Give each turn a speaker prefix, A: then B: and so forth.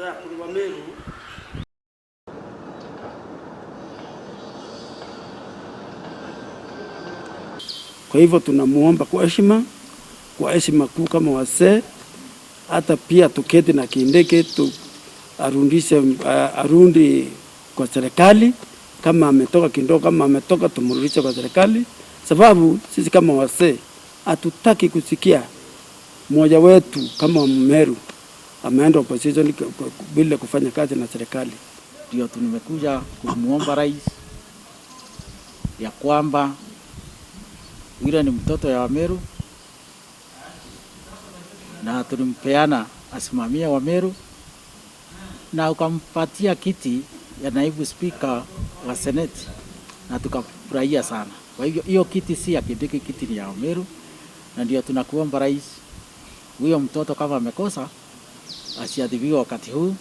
A: Sasa Meru. Kwa hivyo tunamuomba kwa heshima, kwa heshima kuu kama wazee, hata pia tuketi na Kindiki tu arundishe, arundi kwa serikali. Kama ametoka kidogo, kama ametoka tumrudishe kwa serikali, sababu sisi kama wazee hatutaki kusikia mmoja wetu kama Mmeru ameenda opposition bila kufanya kazi na serikali.
B: Ndio tumekuja kumuomba rais ya kwamba yule ni mtoto ya Wameru na tulimpeana asimamie Wameru na ukampatia kiti ya naibu spika wa seneti na tukafurahia sana. Kwa hivyo hiyo kiti si ya Kindiki, kiti ni ya Wameru, na ndio tunakuomba rais, huyo mtoto kama amekosa asiadhibiwe wakati huu.